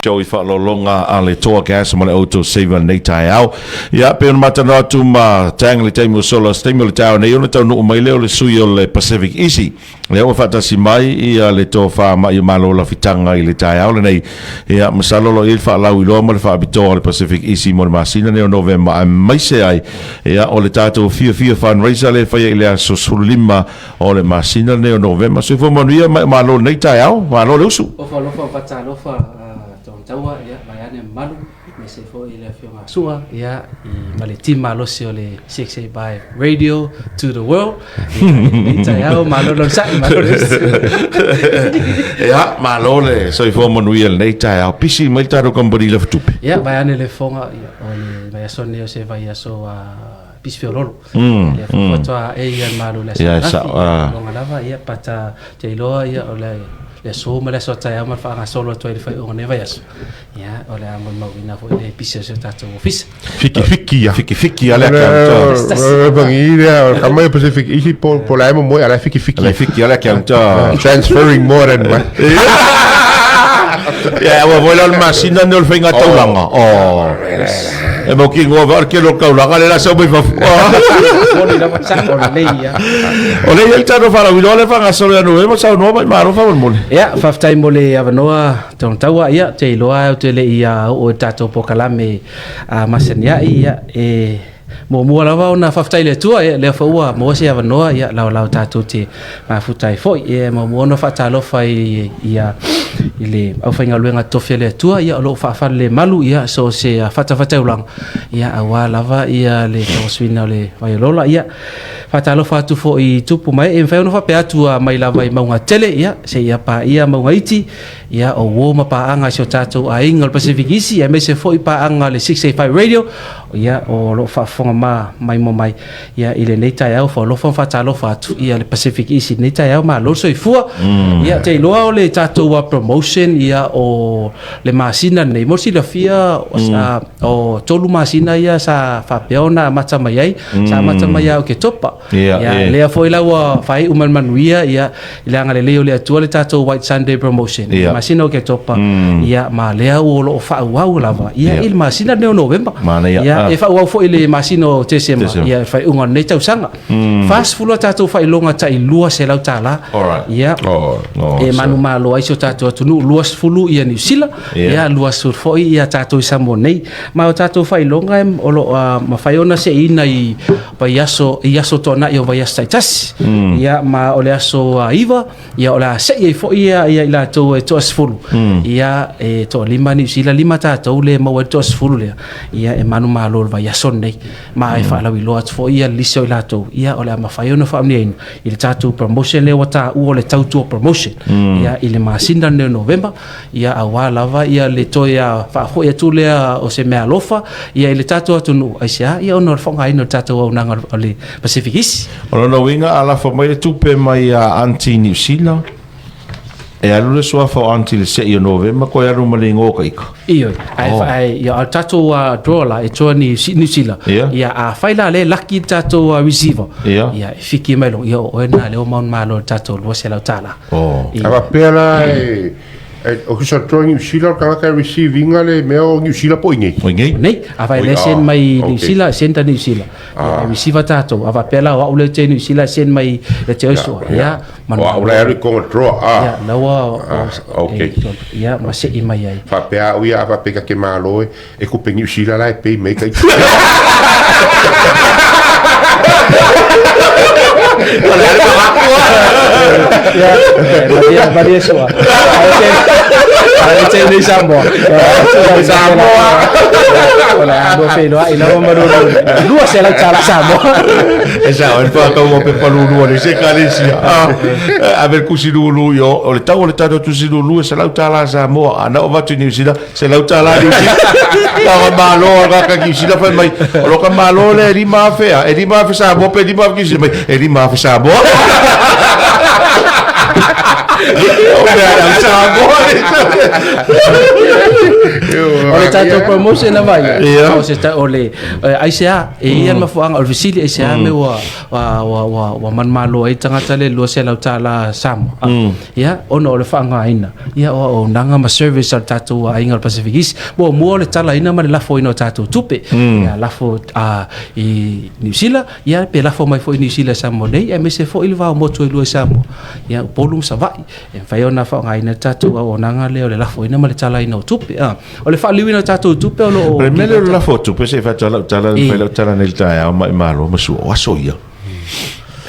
outou i faaaloaloga a le Toa Gas ma le outou saver i lenei taeao. Ia, pei ona matalanoa atu ma Tang i le taimi ua sola, o se taimi o le taeao nei ona taunuu mai lea o le sui o le Pacific Easy. Lea ua faatasi mai ia le tofa mai o Malo Lafitaga i le taeao lenei. Ia, masalo o lo o i ai le faalauiloa ma le faapitoa o le Pacific Easy mo le masina lenei o Novema, aemaise ai ia o le tatou Fiafia Fundraiser lea e faia i le aso 15 o le masina lenei o Novema. Soifua manuia mai o Malo i lenei taeao. Malo le usu. Ofa alofa o Fatalofa Togataua, ia vaeane mamalu aemaise foi le afioga a Sua, ia, i ma le team malosi o le 685 Radio to the world. Ia, i lenei taeao, malo le onosai, malo le usu. Ia, malo le soifua manuia i lenei taeao. Pisi mai le tatou kamupani lafatupe. Ia, vaeane le fofoga, ia, o le vaiaso lenei o se vaiaso pisi feoloolo. Lea foi faatoa e ia le malo i le aso Ia, ananafi, sao, ah. iloga lava, ia, but te iloa, ia, o le le aso ma le aso taeao ma le faagasolo atu ai i le faaiuga o lenei vaiaso. Ia, o le a molimauina foi le pisi o si o tatou ofisa. Fiki fiki ia. Fiki fiki ia le account. Pangi lea, ka mai Pacific Easy po po la mo mo ala fiki fiki. Ala fiki ala account. Transferring more than my. Ia, ua foi la o le masina nei o le faiga taulaga. Oh. E mau ki ngoa va o le kele o le taulaga le la sau mai fafo. Moni lava sa o lelei ia. O le ia i tatou faalauiloa le faagasolo ia Novema saunoa mai malo faamolemole. Ia, faafetai mo le avanoa Taua, ia, te iloa ou te le i oo i le tatou polokalame masani ai, ia, e muamua lava ona faafetai i le Atua, ia, lea foi ua maua se avanoa, ia, laolao tatou te mafuta ai foi. Ia, e muamua ona faatalofa i, ia, i le aufaigaluega totofi a le Atua, ia, o lo o faafalelemalu, ia, so o se fatafataulaga, ia, aua lava, ia, le tauasuina o le vaiolola, ia. Faatalofa atu foi i tupu ma ee, e mafai ona faapea atu mai lava i mauga tele, ia, seia paia mauga iti, Ia, o uo ma paaga a si o tatou aiga o le Pacific Isi, aemaise foi paaga a le 685 Radio, ia, o lo o faafofoga ma maimoa mai, ia, i lenei taeao. Faalofa ma faatalofa atu, ia, le Pacific Isi i lenei taeao, malo le soifua. Ia, ou te iloa o le tatou promotion, ia, o le masina lenei, mo le silafia, o 3 masina ia sa faapea ona amata mai ai, sa amata mai ia Oketopa. Ia, Ia, e. lea foi la ua faaiu ma le manuia, ia, i le agalelei o le Atua le tatou White Sunday Promotion. Ia. Masina o Oketopa, ia, ma lea ua o lo o faaauau lava, ia, i le masina lenei o Novema. Manaia. Ia, Ah. e faaauau foi i le masina o Tesema, Tesema. ia, le faaiuga o lenei tausaga. 40 a tatou faailoga tai $200. Alright. Ia, Oh, oh, e manumalo ai si o tatou atunuu, 20 ia Niu Sila, Ia. ia, 20 foi ia tatou i Samoa nei. Ma o tatou faailoga e, o lo o mafai ona seiina i vaiaso i aso tuanai o vaiaso taitasi. Ia ma o le aso 9, ia o le a sei ai foi ia ia i latou e toasefulu. Ia e toalima Niu Sila, lima tatou le maua ai le toasefulu lea. Ia e manumalo i le vaiaso lenei. Ma e faalauiloa atu foi ia le lisi o i latou, ia o le a mafai ona faamanuiaina i le tatou promotion lea ua taua o le Tautua Promotion. Ia i le masina lenei o Novema, Ia aua lava ia le toe faafoi atu lea o se meaalofa ia i le tatou atunuu, aisea? Ia ona o le faaaogaina o le tatou auaunaga o le Pacific East. O lona uiga a lafo mai le tupe mai ia Aunty Niu Sila, e alu le suafa o Aunty i le se'i o Novema koe alu ma le igoa o ka ika. Ioe, ae oh. Ae ia o le tatou draw la e toa ni Niu Sila. Yeah. Ia a fai la le lucky le tatou receiver. Yeah. Ia e fiki mai lo ia o oe na leo maun malo le tatou $200. Oh. A faapea la e o se toa Niu Sila o le tagata e receive ina le mea o Niu Sila po o i nei? O i nei. Nei, a fai le send mai Niu Sila, send a Niu Sila. Ia, e receive tatou. A faapea la o au le te Niu Sila send mai le te oisoa. Ia, O au la e alu i konga draw. Ah. Ia, laua Okay. Ia, ma sei mai ai. Faapea au ia a faapea ka te malo e kupe Niu Sila la e pay mai ka Ia, malie soa. Ai te nei Samoa. Samoa. O le a lua feiloai lava ma lua $200 Samoa. E sao, e whakau o pepa lulua le se ekalesia. Ave le kusi lulu i o, o le tau o le tatou tusi lulu e $100 Samoa. A na o avatu i Niu Sila, $100 Niu Sila. Na o malo a ka Niu Sila fai mai, o lo ka malo le e 5,000 a, e 5,000 Samoa pe 5,000 Niu Sila mai, e 5,000 Samoa. O mea le au Samoa le O le tatou promotion lava ia. O se o le aisea e ia le mafuaaga o le fesili aisea mea ua ua ua ua manumalo ai tagata le $200 Samoa. Ia ona o le faaaogaina ia o auaunaga ma service a le tatou aiga o le Pacific East. Muamua o le talaina ma le lafoina o tatou tupe. Ia lafo i Niu Sila, ia pe lafo mai foi i Niu Sila i Samoa nei, aemaise foi le va o motu e lua i Samoa, ia Upolu ma Savaii. E mafai ona faaaogaina le tatou auaunaga lea o le lafoina ma le talaina o tupe. O le faaliliuina o tatou tupe o lo o... O le mea lea o le lafo o tupe, se i faatu lau tala, fai lau tala nei i le taeao ma e malo ma sua, o aso ia,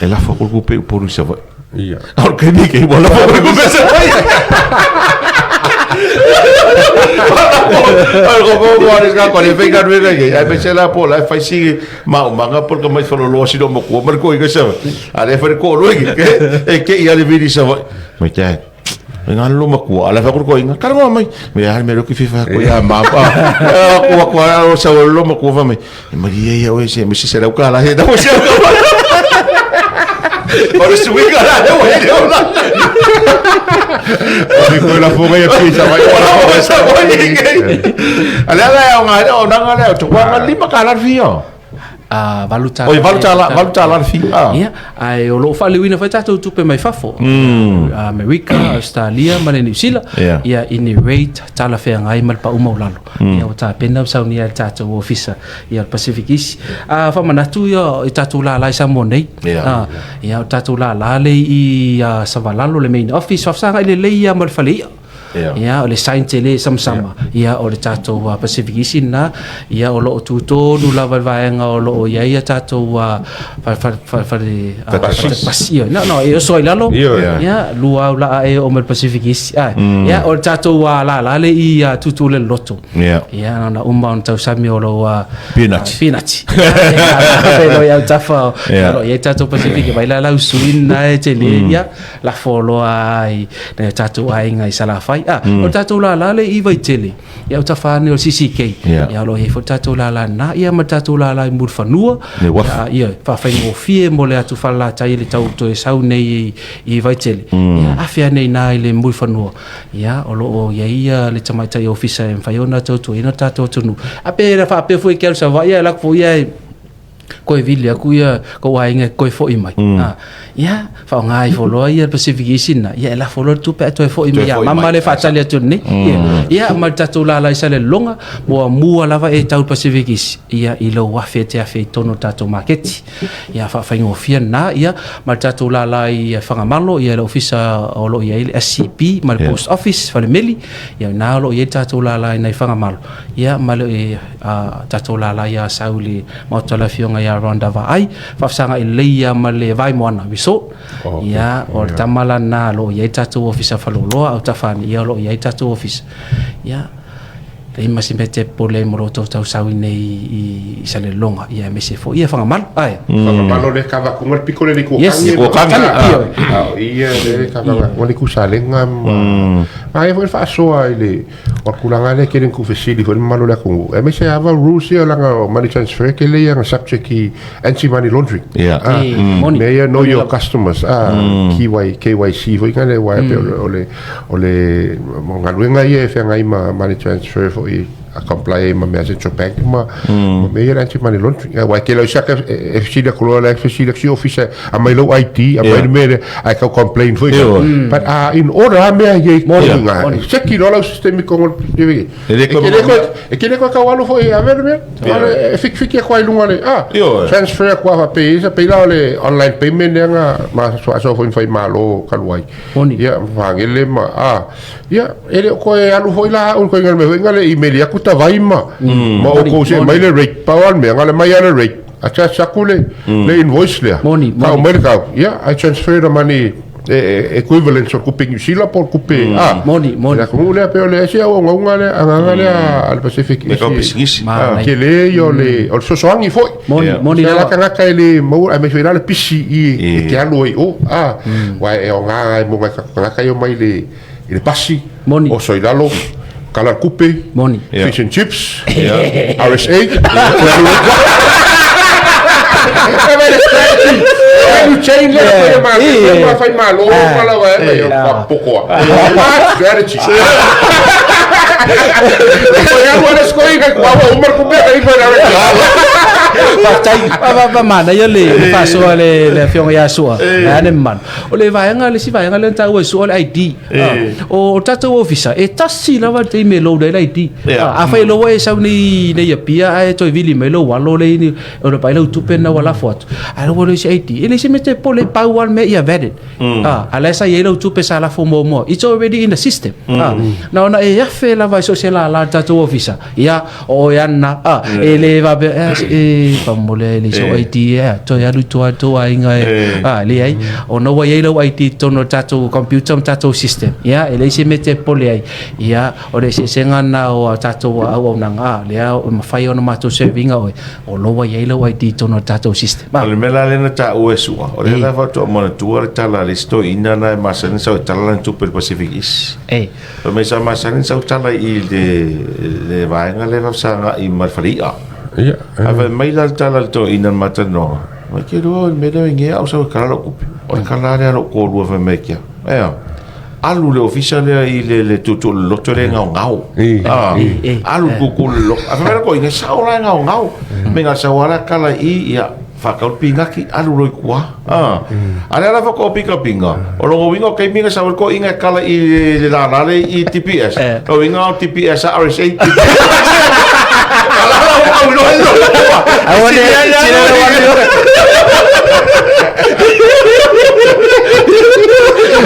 e lafo atu le tupe i Upolu i Savaii. Ia. A o le taimi lenei ua lafo atu le tupe i Savaii. Aemaise la po o la e fai si maumaga po o le tamai faleoloa sina o matua ma le toeaina i Savaii. A lea fai le toalua e te i lava le vili i Savaii. Mai te e ngā lolo matua, a la fai atu le toeaina, talanoa mai. Me a le mea lea ou te fia fai atu ia mama. Atu atu lava o sau e lolo matua fai mai, e malie ia oe se misi $100 he tau se O le suiga la le ua hele ona. O le koe lafoga ia pia i Savaii. O lafoga i Savaii. A le ala e ao ngā o nanga lea, o te wanga $5 le fia. $8. Oi, $8, $8 le fia. Ia, ae o lo o faaliliuina foi tatou tupe mai fafo. Amerika, Australia ma le Niu Sila. Ia, i ni rate talafeagai ma le pau maualalo. Ia, ua tapena ua saunia e le tatou ofisa ia le Pacific East. Faamanatu ia i tatou lala i Samoa nei. Ia, o tatou lala le i Savalalo, le main office, faafesagai lelei ia ma le fale i'a. Ia, o le sign tele samasama, ia, o le tatou Pacific East lena, ia, o lo o tu tonu lava i le vaega o lo o i ai a tatou fale pasi. Ia, no, no, e oso ai lalo, ia, lua au laa e oo mai le Pacific East. Ia, o le tatou lala le i tutu le loto. Ia, na uma ona tausami o lou Peanut. Peanut. Ia, lo i autafa, o lo o i ai tatou Pacific, vai la lau sui na e tele, ia, lafo loa ai nai o tatou aiga i Salafai. Ah, mm. O tatou lala le i Vaitele, ia o tafa ane o le CCK. Ia o lo o i ai foi tatou lala na, ia ma tatou lala i Mulifanua. Ia, ia faafaigofie mo le atu Falelatai i le tau toe sau nei i, i Vaitele. Ia afe ane i na i le Mulifanua. Ia o lo o i ai ia le tamaitai ofisa e mafai ona tautuaina tatou atunuu. A pe na faapea foi ke alu Savaii ia lako foi ia e koe vili aku ia kou aiga e koe foʻi mai. Ia faaaoga ifo loa ia le Pacific East na ia e lafo loa le tupe ae toe foʻi mai ia mama le faatali atu nei. Ia ma le tatou lala i Salelologa muamua lava e tau le Pacific East ia i lou afe e te afe i totonu o le tatou maketi. Ia faafaigofie lena ia ma le tatou lala i Fagamalo ia le ofisa o lo o i ai le SCB ma le Post Office falemeli ia na o lo o i ai le tatou lala i nai Fagamalo ia ma le tatou lala ia Asau i le maota o le afioga ia Rhonda Vaai, faafesagai lelei ia ma le Vaimoana Resort. Ia, o le tama la lena o lo o i ai tatou ofisa faleoloa, autafa ane ia o lo o i ai tatou ofisa. Ia, leai ma se mea e te popole ai mo lo outou tausau i nei i Salelologa, ia aemaise foi ia Fagamalo. Ae. Fagamalo le kava atu le piko le le Yes, kuakangi. Kuakangi. Ah, ia le kava atu le kusalenga ma. Ai foi faasoa i le O le tulaga lea e tele ina tuufesili foi le mamalu o le atunuu, aemaise lava rules ia leaga o money transfer e tele ia na subject i anti money laundering. Yeah. Moni. Mea ia know your customers, KY, KYC foi lea aua e pei o le, o le, o galuega ia e feagai ma money transfer foi a comply ai ma mea central bank ma, ma mea ia le anti money laundering. Aua e tele au saka e fesili atu loa la e fesili atu si ofisa aumai lou ID, aumai le mea lea, ae tau complain foi Ioe. But in order a mea ia i Moni, tonu moni. seki loa lau system i tonu o le E le E koe te le manaomia. koe, e te le koe tau alu foi e ave le mea. Ioe. E fikifiki atu ai i luga o le, Ioe. transfer atu lava faapei i pei la o le online payment lea na masoasoa foi ma faimalo talu ai. Moni. Ia, ma fagele ma, ia, e le o toe alu foi la au i le koiga o le mea foi na le email atu tavai ma, ma outou see mai le rate. Pau lava le mea, na o le mai lava le rate. A charge atu le, le invoice lea. Moni, Tau moni. mai le kau. Ia, I transfer the money equivalent o le tupe Niu Sila po o le tupe a. Moni, moni. Le atunuu lea pei o le ese auaunauna lea, agaga lea a le Pacific Me kau pisinisi. Manaia. Tele ia o le o le fesoasoani foi. Moni, moni Sea la lava. tagata e le maua aemaise foi la le pisi i e te alu ai i o, a. Aua e aoga ai mo nai tagata ia omai i le i le pasi, Moni. oso i lalo, kala le kupe, Moni. fish and chips, RSA, chain lea fai e ma ma fai malo ma la vaega ia faapoko a. Smart strategy. Ko ia ua le skoi ka kua ua umar ku mea kai fai Faafetai. Pa manaia le faasoa le le afioga ia Sua. E ane mamalu. O le vaega le isi vaega lea na taua e Sua o le ID. O tatou ofisa e tasi lava le taimi e load ai le ID. Afai loa e sau nei nei Apia ae toe vili mai lou alo le o le pai lau tupe na ua lafo atu. Ae ua le isi ID. E leai se mea te popole, pau lava le mea ia valid. A la e sa i ai lau tupe sa lafo muamua. It's already in the system. Na ona e afe lava i so o se lala o le tatou ofisa. Ia, o oe ana, e le faapea, e faamolemole e leai sou ID e, toe alu i tua i tou aiga e, leai. Ona ua i ai lau ID i totonu o le tatou computer ma tatou system, ia, e leai se mea e te popole ai. Ia, o le eseesega lena o a tatou auaunaga, lea e mafai ona matou serve ina oe, o lo ua i ai lau ID i totonu o le tatou system. O le mea la lea na taua e Sua, o lea la faatoa manatua le tala a le isi toeaina lena e masani ona sau e tala lana tupe i le Pacific East. Fai mai sa masani ona sau tala i le vaega lea e fesagai ma le falei'a. Ae fai mai la le tala a le toeaina i le matalanoaga, mai ke lua o le mea lea e gea au sau e kala lau tupe. O le kala lava lea a lou toalua fai mai kia. Ea. Alu le ofisa lea i le tuutuu loloto lea e gaogao. Alu le tuutuu loloto. Ae fai mai le toeaina, e sao la e gaogao. Mea na sau lava la kala i i, ia, faatau le pinati, alu loa i tua. A lea la faatoa pigapiga, o lona uiga o taimi na sau ai le toeaina e kala i le lala lea i TPS, o lona uiga o TPS a RSA. Ala la au loa i lona tua. Aua ne,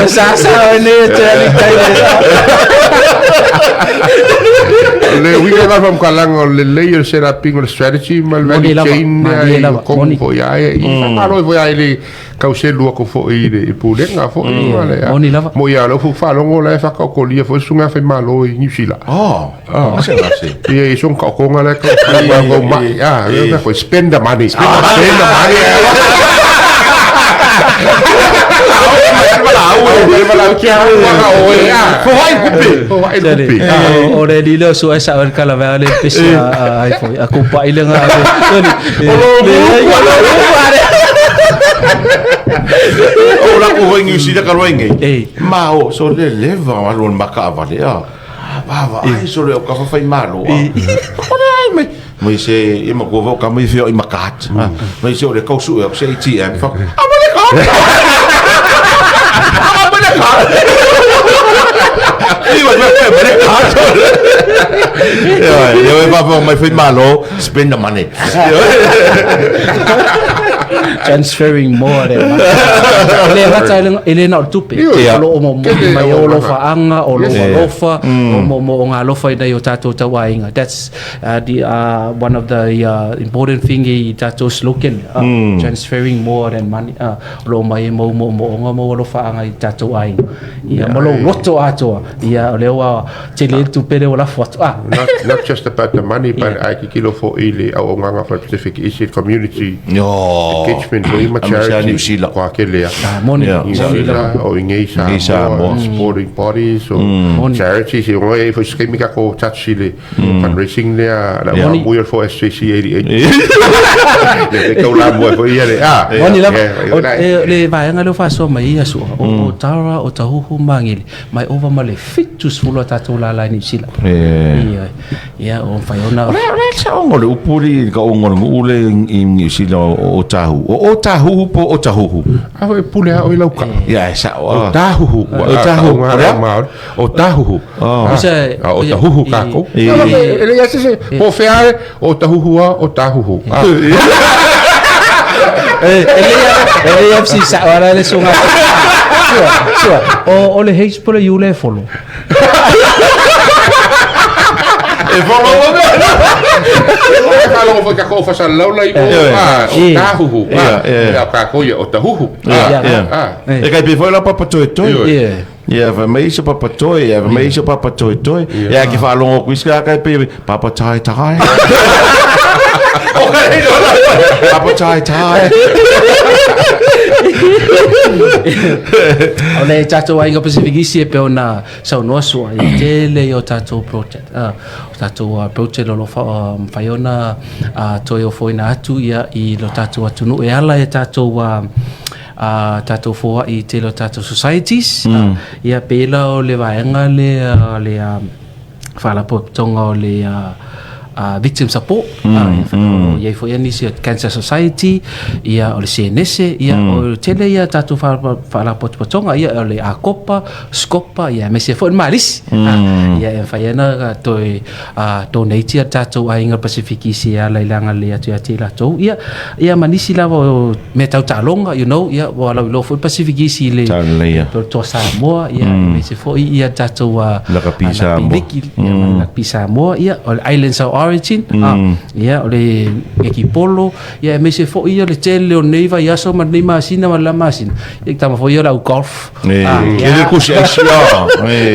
Sa sa o ne te ali tai le. Le uiga la faamatalaga o le lelei o le set up o le strategy ma le value chain lea i Kogu foi ae i faamalo ai foi ae le tau selu atu foi i le pulega foi ma le mo ia lou foi faalogo la e faataotolia foi susuga faimalo i Niu Sila. Oh. Ia i son taotoga la e tau fai ma mai ah spend the money. Spend the money. O le lilo o sua e sao kala vea le pesi a ai foi a kupa ile nga O la ko hoi New Zealand ka roi nei. Ma o so le leva alu le maka avale a. Va va ai so le o ka whawhai malo a. O le ai mai. Mai se e ma kua ka mai feo i makat. Mai se o le kausu e o se ATM. Fa. A mo le ka. A mo le ka. I wa me me le ka. Ia, ia e va mai fai malo, spend the money. Transferring more than money. E le gata e le na o le tupe. O lo o momoli mai o alofa-anga, o lou alofa, o moomooga alofa ina i o tatou tauaiga. That's the one of the important thing i tatou slogan, transferring more than money, o lo o mai e mau moomooga mau alofaaga i tatou aiga. Ia, ma lou loto atoa, ia, o lea ua tele le tupe lea ua lafo atu. Ah. Not just about the money, but ae tilotilo foi i le auaunaga foi Pacific East Community engagement foi ma charity kua kele a. Moni. New Zealand o i nei Samoa, supporting bodies o charities, i ngoe foi se taimi tatou touch i le fundraising lea la ua mui o fo SJC 88. Le tau la mua foi ia le a. Moni lava. O le vaega lea ua faasoa mai ai aso o Tara, o Tahuhu ma Angele, mai ova ma le 70 a tatou lala i Niu Sila. Ia, ia o mafai ona O le o le saoga o le upu le ka ongo le nuu le i Niu Sila o o Tahu. O o Tahuhu po o Tahuhu. A foi pule a oi lau ka. Ia e sao. O Tahuhu. O Tahuhu. O Tahuhu. A o Tahuhu kākou. E leai se se po o fea e o Tahuhu a o Tahuhu. E lei a fsi sao ala le suga. Sua, sua. O le H po le U le folo. E folo mo mea. E faalogo foi kākou o faasalalau la i o o Tahuhu. A o kākou ia o Tahuhu. E kai pe foi la papa toetoe. Ia, fai mai se papa toe, ia, fai mai se papa toe toe. Ia, ki whaalongo ku isi kai pe, papa tai tai. Papa tai tai. O le tatou aiga Pacific isi e pei ona saunoa sua i tele i o tatou project. O tatou project o lo o mafai ona toe ofoina atu ia i lo tatou atunuu e ala i tatou tatou foai i tele o tatou societies. Ia pei la o le vaega lea o le faalapotopotoga o le Victim Support, o i ai foi nisi o Cancer Society, ia o le Senese, ia o le tele ia tatou faalapotopotoga, ia o le Akopa, Scopa, ia aemaise foi le Malisi. Ia e mafai ai ona toe donate ia tatou aiga Pasifikisi e ala i le agalelei atu ia te i latou. Ia, ia ma nisi lava o mea tau taaloga, you know, ia ua lauiloa foi le Pasifikisi i le Toa Samoa, ia aemaise foi ia tatou Lakapi Samoa. Ia ma le Lakapi Samoa, ia o le Islands of Origin, ia o le Ekipolo, ia aemaise foi ia le tele o nei vaiaso ma lenei masina ma le la masina. Ia tama foi ia o le au golf. E le kusi aisi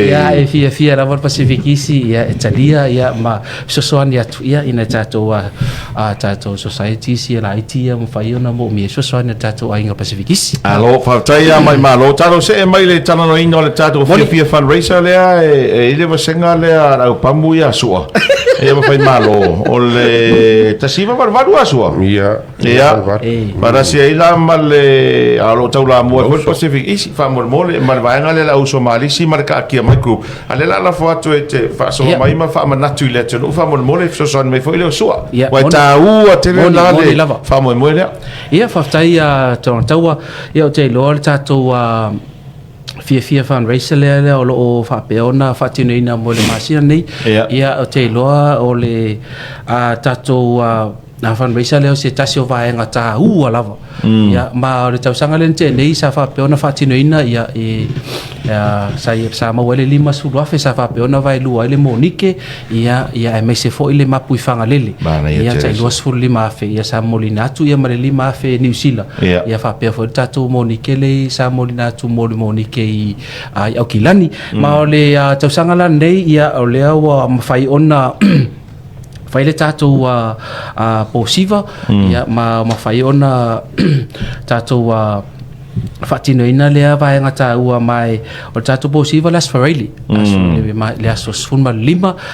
Ia e fiafia lava le Pasifikisi, ia e talia ia ma fesoasoani atu ia ina tatou a tatou societies ia laiti ia mafai ona moomia e fesoasoani i tatou aiga Pasifikisi. Alo, faafetai ia mai malo. Talo see mai le talanoaina o le tatou fiafia fundraiser lea e i le vasega lea a le aupamu ia Sua. Ia ma fai malo. O le 1988 a Sua. Ia. Ia, faatasi ai la ma le a o lo o taulamua ai foi le Pacific East faamolemole ma le vaega lea le au Somalisi ma le Kaakia Mai Group. A lea la lafo atu e te faasoa mai ma faamanatu i le atunuu faamolemole e fesoasoani mai foi le Sua. Ua e taua tele la le faamoemoe lea. Ia, faafetai a Taua. Ia, ou te iloa le tatou fiafia fundraiser lea lea o lo o faapea ona faatinoina mo le masina nei. Ia, ou te iloa o le tatou Na fundraiser lea o se tasi o vaega taua lava. Mm. Ia, ma o le tausaga lea na tea nei sa faapea ona faatinoina ia, e, ia, sa, sa maua ai le 50,000 sa faapea ona vaelua ai le monike ia, ia aemaise foi le mapu i Fagalele. Manaia Ia tele. tai 25,000 ia sa momoliina atu ia ma le 5,000 Niu Sila. Ia. Ia faapea foi le tatou monike le sa momoliina atu mo le monike i, i Aukilani. Ma o le tausaga la lenei ia o lea ua mafai ona fai le tatou posiva ia ma mafai ona tatou faatinoina lea vaega taua mai o le tatou posiva le Aso Faraile le aso 15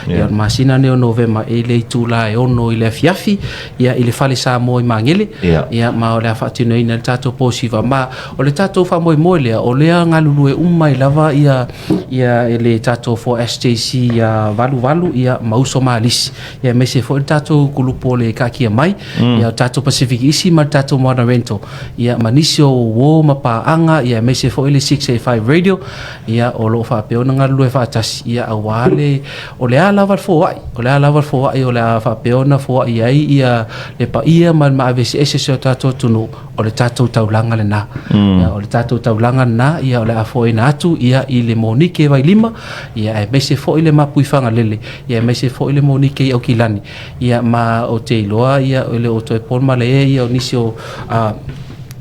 ia o le masina nei o Novema i le itula e 6 i le afiafi ia i le Fale Samoa i Magele ia ma o le a faatinoina le tatou posiva ma o le tatou faamoemoe lea o lea galulue uma ai lava ia ia e le tatou 4SJC ia 88 ia ma Uso Malisi ia aemaise foi le tatou kulupu o le Kaakia Mai ia o tatou Pacific Isi ma le tatou Moana Rental ia ma nisi o uo ma paaga ia aemaise foi le 685 Radio ia o lo o faapea ona galulue faatasi ia aua le o le a lava le foai o le a lava le foai o le a faapea ona foai ai ia le paia ma le maave eseese o si o tatou atunuu. O le tatou taulaga lena. Ia, o le tatou taulaga lena, ia, o le a foaina atu, ia, i le monike Vailima, ia, aemaise foi le mapu i Fagalele, ia, aemaise foi le monike i Aukilani. Ia, ma ou te iloa, ia, e le o toe po le malae, ia, o nisi o, a,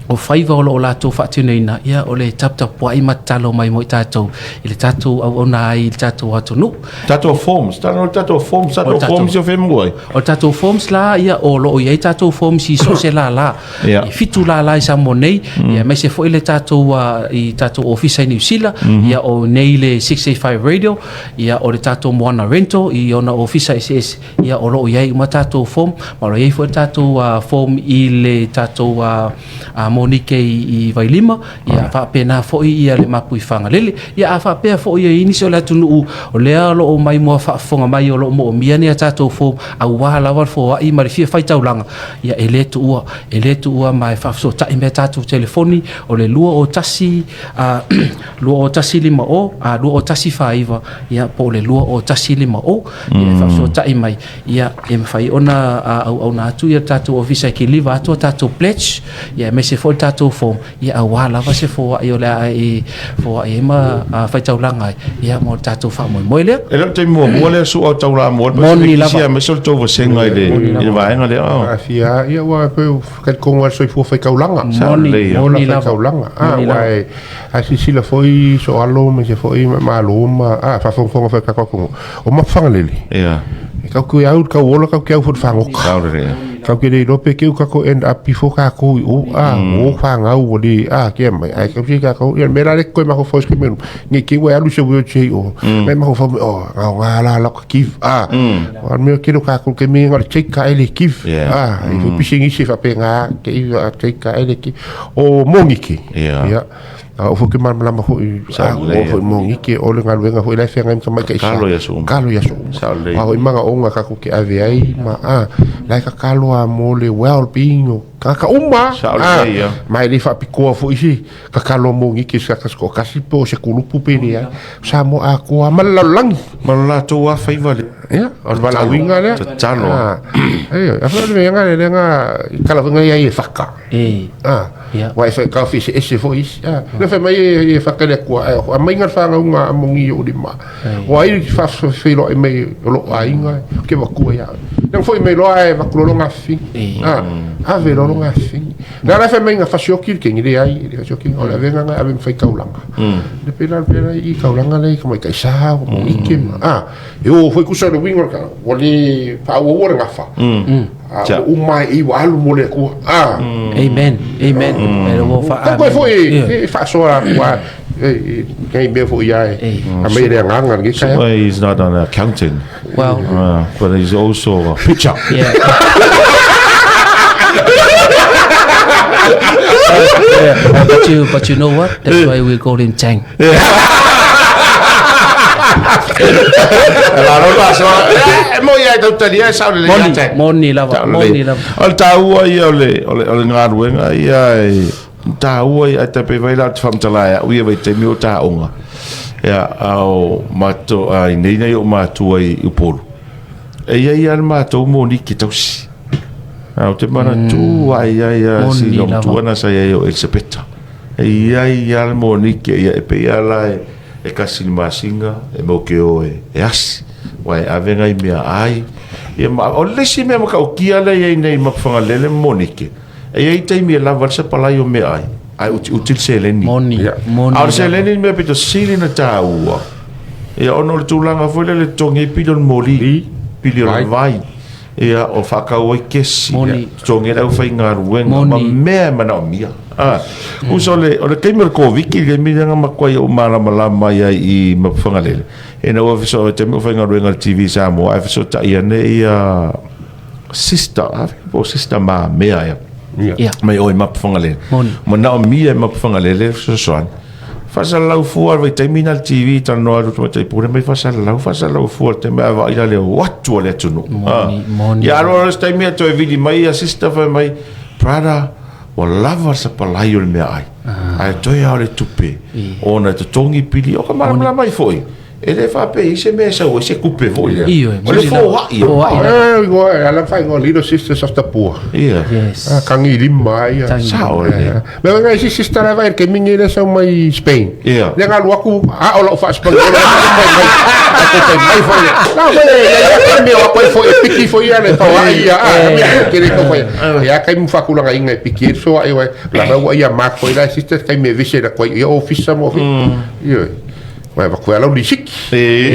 o faiva o lo o latou faatinoina, ia, o le taputapuai ma tatalo mai mo i tatou i le tatou auauna ai i le tatou atunuu. Tatou forms, tatou, tatou forms, tatou forms o whenua ai. O tatou forms la, ia, o lo o i ai tatou forms i so o se lālā. Ia. E 7 lālā i Samoa nei, ia, aemaise foi le tatou, i tatou ofisa i Niu Sila, ia, o nei le 685 Radio, ia, o le tatou Moana Rental i ona ofisa eseese, ia, o lo o i ai uma tatou form, ma o lo o i ai foi le tatou form i le tatou monike i Vailima, ia, faapena foi ia le mapu i Fagalele. Ia, a faapea foi e i ai nisi o le atunuu o lea o lo o maimoa faafofoga mai o lo o moomia ni a tatou form aua lava le foai ma le fia faitaulaga, ia e le tuua, e le tuua ma e faafesootai mai a tatou telefoni o le 201 20150 20149 ia po o le 20150 ia e faafesootai mai ia e mafai ona auauna atu ia le tatou ofisa e kiliva atu a tatou pledge ia aemaise foi le tatou form ia aua lava se foai o le a e foai ai ma faitaulaga ai ia mo le tatou faamoemoe lea. E le o le taimi muamua lea sua o taulamua le Moni lava. Pasifiki aemaise o le tou vasega i le vaega lea. Aafia ia ua pei talitonu lava i le soifua faitaulaga. Moni, moni lava. Faitaulaga. Ah, ua e a silasila foi so alo ma se foi malo ma a faafogafoga foi tatou atunuu. O Mafagalele. Ia. E kau ke au kau ola kau ke au foi le fagota. Saolele. Kau ke le iloa pe keu kakou end up before kakou i o a o whangau o le a ke mai ai kau se kakou ia me la le koe maho fau se menu nge ke wa alu se wheelchair o me maho fau o ngā ngā la la ka give a o me ke lo kakou ke me ngā take ka ele give a i fu pisi ngi se fa pe ngā ke i a take ka ele ki o mongiki ia A o foi ke malamalama foi a o foi mongiki o le galuega foi la e feagai ma tamaitai sa. Tatalo i aso uma. Tatalo i aso uma. Sao lelei. A foi magaoga tatou te ave ai ma a la e tatalo a mo le well being o tagata uma. Sao lelei ia. Ma e le faapitoa foi se tatalo a mongiki se tagata se toatasi po o se kulupu pe leai. Samoa atoa ma le lalolagi. Ma lo latou lava faiva lea. Ia, o le valaauina lea. Tatalo. Ioe, a foi o le mea lea na tala foi na iai e whaka. E. Ah, Ia. Wa e whai ka whise ese foi isi. Ah, le whai mai e whaka le kua e a mai ngā whāngau ngā amongi o lima. O ai whawhilo e mai o lo ainga ke wa kua ia. Nang foi mai loa e vakulolo ngā whing. Ah, ave lolo ngā whing. Nā la whai mai ngā whasioki ke ngire ai, le whasioki o la venga ngā ave mwhai kaulanga. Le pera pera i kaulanga le ka mai kai sa o mo ike ma. Ah, e o foi kusa le wingo ka wa le pa o o le ngafa. Ah, o mai i wa alu mo le ku. Ah. Amen. Amen. E lo fa. Ka koe foi e faasoa wa e ngai mea foi ia e a mai le agaga lenei taeao. Well, he's not an accountant. Well, But he's also a pitcher. Yeah. Yeah, but you know what? That's why we call him Chang. E moi ai tau talia e sao lelei ia Moni, Chang. moni lava, moni lava. O le taua ia o le, o le, o le galuega ia e taua ia e tape vai la te whamtala e au ia vai taimi o taonga. Ia, ao mato, a i nei nei o matua i Upolu. E ia ia le matou moni ke tausi. A o te mana tu ai ai a si Moni lo lava. matua na sa ia o Elisabeta. E ia ia le moni ke ia e pe ia la e, e kasi le masinga, e mau ke o e, e asi. Wa e ave ngai mea ai. Ia ma, o le isi mea matautia lea e i ai nei ma Fagalele ma Monike. E i ai taimi e lava ai le sapalai o mea ai, ae utiuti le seleni. Moni, Ia. moni A o le lava. seleni le mea pito sili ona taua, ia ona o le tulaga foi lea le totogi ai pili o le moli, pili o le vai, ia o faakau ai kesi, Moni. totogi ai le aufaigaluega ma Moni. mea e manaomia. A, uso o le, o le taimi o le Koviti, le taimi lea na matua ou malamalama ai ai i Mapuifagalele, ina ua feso, taimi o faigaluega i le TV Samoa, ae fesootai ane ia sister, a po o sister Mamea ea. Ia. Mai o i Mapuifagalele. Moni. Manaomia e Mapuifagalele le fesoasoani. Faasalalau fua le vaitaimi na le TV talanoa atu tamaitai pule mai faasalalau, faasalalau fua le taimi ae vaai la le o atu a le atunuu. Moni, moni. Ia alu alu se taimi toe vili mai ia sister fai mai, brother, ua lava le sapalai o le meaai, ae toe lava o le tupe ona e totogi pili, o ka malamalama ai foi. E le faapea i se mea e sau ai se tupe foi lea. Ioe, O le moni lava. foai. Foai lava. E igoa e ala whaingoa Little Sisters of the Poor. Ia. Yes. Ah, kangi i lima ai ia. Tangi. Sao lelei. Me ngai si sister lava e ke mingi le sau mai Spain. Ia. Le ngalu aku a o lau faaspaniola mai mai. Ako fai mai foi. Na foi ia ia me o koi foi piki foi ia le tau ai ia. Ah, me ke le ko foi. Ia kai mu fakulanga inga piki so ai wai. La rau ia mak foi la sister kai me vise la koi ia office mo fi. Ia. Vai va koe lau ni siki. E.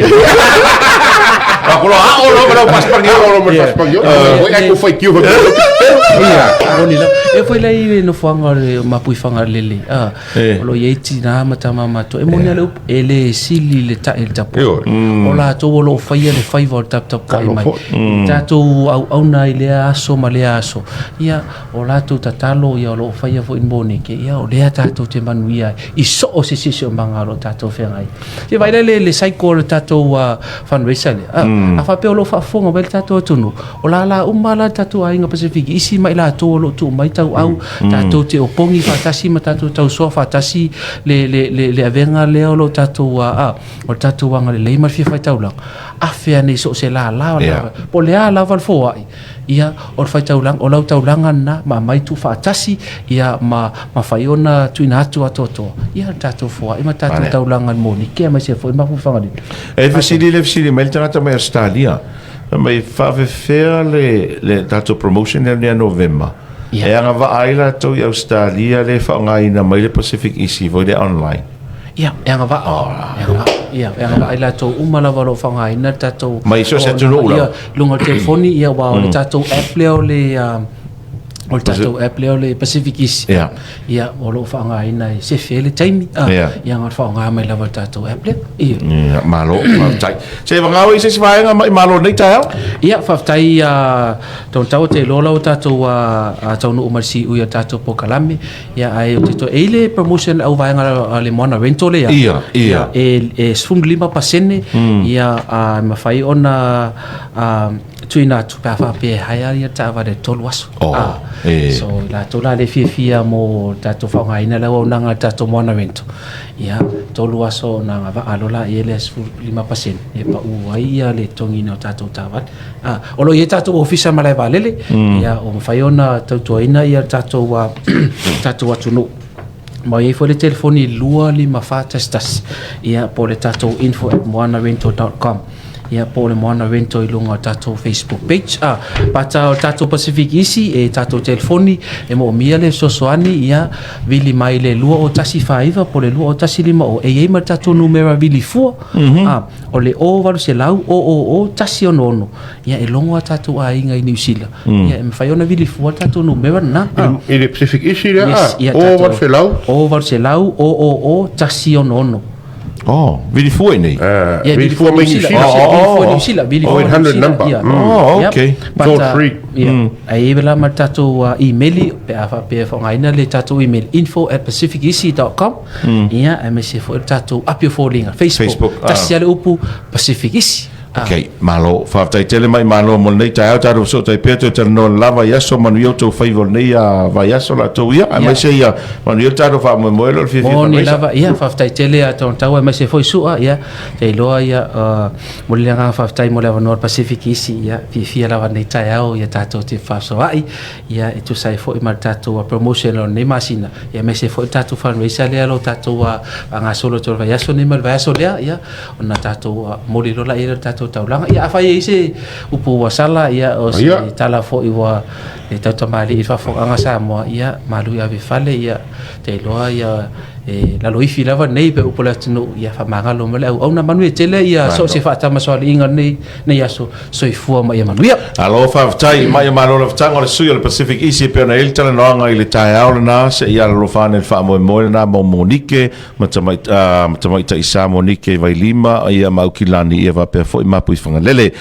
Ako lo ao lo ma lau Ao lo ma lau Oi ai ko fai kiu foi. Ia, moni lava. E foi la i le nofoaga o le Mapuifagalele. Ah, Eh. o lo i ai tinā ma tama matutua. E moni a le upu, e le sili le ta'i i le tapuai. Ioe. O latou o lo o faia le faiva o le taputapuai Kalo mai. foi. I tatou auauna i lea aso ma lea aso. Ia, o latou tatalo ia o lo o faia foi moneke, ia o lea tatou te manuia ai i soo se siosiomaga o lo o tatou feagai. Se vaai lea le cycle o le tatou fundraiser lea. A, a faapea o lo o faafofoga mai le tatou atunuu, o lala uma la le tatou aiga Pasifiki, isi ma i latou o lo o tuu mai tauau, tatou te opogi faatasi ma tatou tausoa faatasi le, le, le, le avega lea o lo o tatou, a, o le tatou agalelei ma le fia faitaulaga. Afe ane i so o se lala o Yeah. lava, po o le a lava le foai, ia, o le faitaulaga, o lau taulaga lena, ma aumai tuufaatasi, ia, ma, ma fai ona tuuina atu atoatoa, ia, le tatou foai ma tatou Vale. taulaga i le monike, aemaise foi le mafaufauga. E fesili le fesili mai le tagata mai Australia, fai mai faafefea le, le tatou promotion lea ia Novema. Ia. E agavaa ai latou i Australia le faaaogaina mai le Pacific Easy foi lea online. Ia, e agavaa. E agavaa. Ia, e agavaa i latou uma lava o lo o faaaogaina le tatou Mai so o se atunuu lava. Ia, i luga o le telefoni, ia aua o le tatou app lea o le o le tatou app lea o le Pacific Easy. Ia. Ia, o lo o faaaogaina e sefe ai le taimi. Ia. Ia, na o le faaaoga mai lava o le tatou app lea. Ia. Ia, malo, faafetai. Se vagao i se isi vaega mai malo i lenei taeao. Ia, faafetai Tolotau, ou te iloa la ua tatou taunuu mai i le siui o le tatou polokalame. Ia, ae ou te toe, e i ai le promotion a le auvaega a le Moana Rental lea. Ia, ia. E 15% ia, e mafai ona tuuina atu pe a faapea e hire ia taavale 3 aso. Oh, e. So, i latou la le fiafia mo le tatou faaaogaina le auaunaga a le tatou Moana Rental, ia, 3 aso ona agavaa loa laia lea 15% e pau ai ia le totogiina o tatou taavale. O lo o i ai tatou ofisa malae vaalele, ia, ua mafai ona tautuaina ia tatou, tatou atunuu. Ma e i ai foi le telefoni 25411, ia, po o le tatou info@moanarental.com, ia, po o le Moana Rental i luga o le tatou Facebook page. But o le tatou Pacific Easy, e tatou telefoni e moomia le fesoasoani, ia, vili mai le 20149 po o le 20150, e i ai ma le tatou numera vili fua, o le 0800 000 166. Ia, e logo a tatou aiga i Niu Sila, ia, e mafai ona vili fua le tatou numera lena. I le Pacific Easy lea, Yes, ia, o 800. 0800 000 166. Oh, vili fua i nei? Ia, vili fua mai Niu Sila. Vili fua Niu Sila. Vili fua Niu 800 Sila. number. Ia. Oh, Yep. okay. But, Toll free. Ia. Ai e la ma le tatou email pe a faapea e faaaogaina le tatou email info@pacificeasy.com. Ia, aemaise foi le tatou api o foliga Facebook. Facebook, ah. Tasi lava le upu Pacific Easy. Ok, malo. Faafetai tele mai malo mo lenei taeao, tatou fesootai pea toe talanoa lava i aso manuia o tou faiva o lenei vaiaso latou ia, aemaise ia manuia le tatou faamoemoe lea o le fiafia Moni faamaisa. lava, ia, faafetai tele a Tau aemaise foi Sua, ia, te iloa ia, momoli le agaga faafetai mo le avanoa o le Pacific Easy, ia, fiafia lava lenei taeao ia tatou te fefaasoaai, ia, e tusa ai foi ma le tatou promotion o lenei masina, ia, aemaise foi le tatou fundraiser lea o lo o tatou faagasolo atu i le vaiaso lenei ma le vaiaso lea, ia, ona tatou momoli loa lea i le tatou taulaga. Ia, afai e i ai se upu ua sala, ia, o se tala foi ua le tautamalii i le faafofogaaga a Samoa, ia, malu i ave i fale, ia, te iloa, ia, e laloifi lava nei pe upu o le atunuu, ia faamagalo mai le auauna. Manuia tele, ia, so o se faatamasoaliiga o lenei aso. Soifua ma ia manuia. Alo, faafetai mai ia malo lafutaga o le sui o le Pacific Easy e pei ona i ai le talanoaga i le taeao lena seia alolofa ane i le faamoemoe lena mo Monike ma tamaitai sa Monike Vailima ia ma Aukilani ia faapea foi Mapuifagalele.